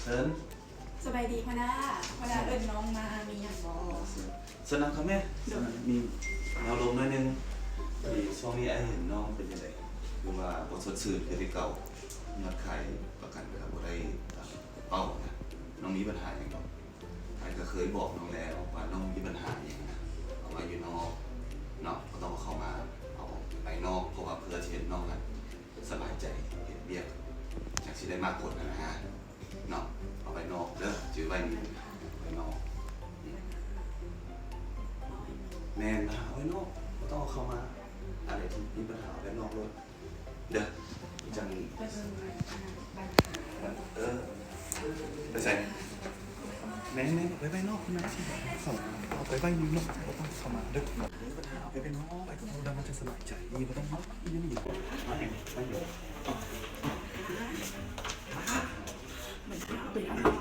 ເຊີນ. ສະບາຍດີຫົວໜ້າ. ຫົວໜ້າເອີ້ນນ້ອງມາ ມີຫຍັງບໍ່? ເຊີນນັ່ງຄະແມ່. ໂດຍ. ມີແນວລົມໜ້ອຍໜຶ່ງ. ໂດຍ. ຊ່ວງນີ້ອ້າຍເຫັນນ້ອງເປັນຈັ່ງໃດ? ຄືວ່າບໍ່ສົດຊື່ນຄືແຕ່ເກົ່າ, ຍອດຂາຍປະກັນກໍບໍ່ໄດ້ຕາມເປົ້ານະ. ນ້ອງມີບັນຫາຫຍັງບໍ່? ອ້າຍກໍເຄີຍບອກນ້ອງແລ້ວວ່ານ້ອງມີບັນຫາຫຍັງນະ ເອົາໄວ້ຢູ່ນອກເນາະ, ບໍ່ຕ້ອງເອົາເຂົ້າມາ, ເອົາອອກໄປນອກ ເພາະວ່າເພື່ອທີ່ເຮັດນ້ອງຫັ້ນສະບາຍໃຈ ເຮັດວຽກຈັ່ງຊິໄດ້ມາກກວ່ານັ້ນນະເນາະ. ເອົາໄວ້ນອກເດີ, ຈື່ໄວ້ນີ້, ໄວ້ນອກ. ອືມ ແມ່ນ, ບັນຫາເອົາໄວ້ນອກ, ບໍ່ຕ້ອງເອົາເຂົ້າມາ. ອັນໃດທີ່ມີບັນຫາເອົາໄວ້ນອກໂລດ. ເດີ ຈັ່ງ ໄປເບິ່ງ ເອີ ໄປໃສ? ແມ່ນໆ ເອົາໄປໄວ້ນອກພຸ້ນນະ ເຂົ້າ ເອົາໄປໄວ້ຢູ່ນອກ ບໍ່ຕ້ອງເຂົ້າມາເດີ. ເອົາໄປໄວ້ນອກ ໄວ້ກັບເຮົາ ແລ້ວມັນຈະສະບາຍໃຈ. ນີ້ບໍ່ຕ້ອງມາຢູ່ນີ້ ມາຫຍັງ ມາຫຍັງ? ມັນເປັນອາ